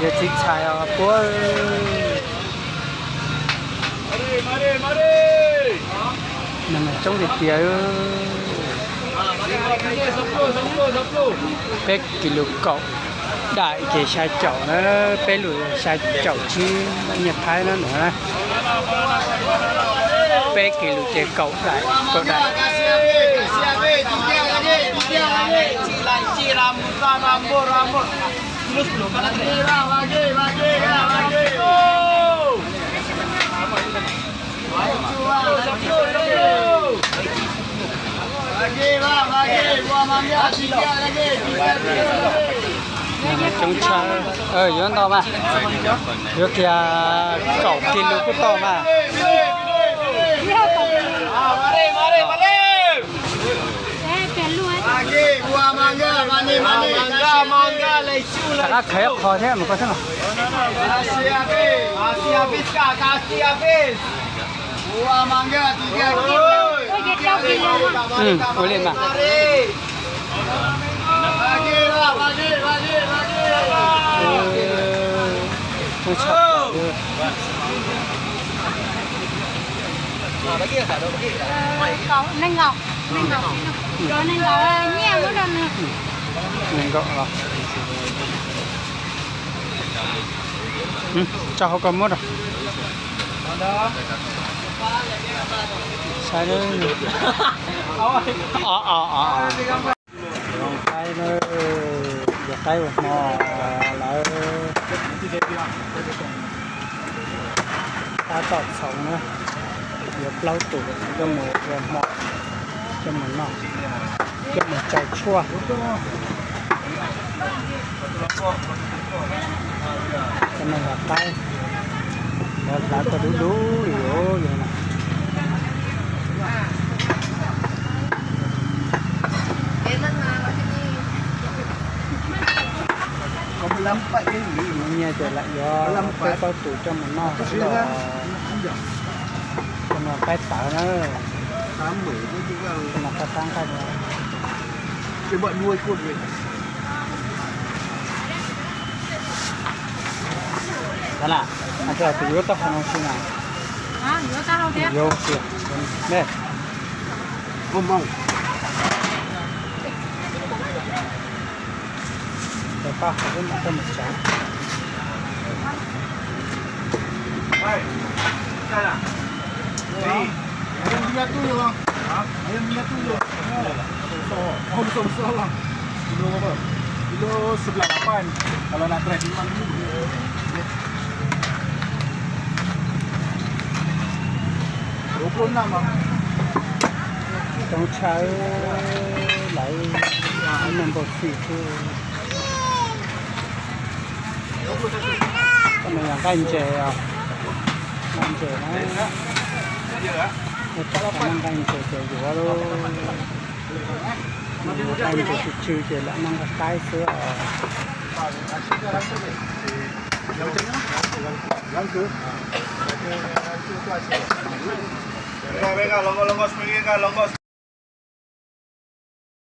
Txiv txhais os puab. Neeg coob tiag tiag. Peb kis lus kaum daim ces xya caum na, peb lus xya caum tsib nyiaj Thaib na no na. Peb kis lus ces kaum daim, kaum daim. Coob tshaj, yuav ntau mas, yuav kiag kaum kis lus kuj tau mas. Tam qab khav qho thiab mas koj xwb no. Ua li mas. Nees nkaum, nees nkaum, nees nkaum nyiaj muab rau nws. Nees nkaum los. Tso hauv ko muab rau. Saib. Qaib na, yog qaib ua hmo lawv tab tom txhoov na, yuav plaub tus coj mus ua hmo, coj mus noj, coj mus tsaws tshuaj. Cov neeg hlais qaib, lawv hlais tau dub dub li os. Nyiaj ces lam yuav peb plaub tus coj mus noj xwb los, coj mus qaib tawv na, coj mus qaib qab nqaij. Tab na, tus yuav tau qhov no si na. Yuav si ne. Cov paj hauv peb mam coj mus tsav. Coob tshaj, lawv ib neeg npau xim xwb. Koj mus yog nqaij ntses os, nqaij ntses na, nqaij ntses ces yuav lauj, nqaij ntses tsw tsw ces lam noj nqaij qaib xwb os.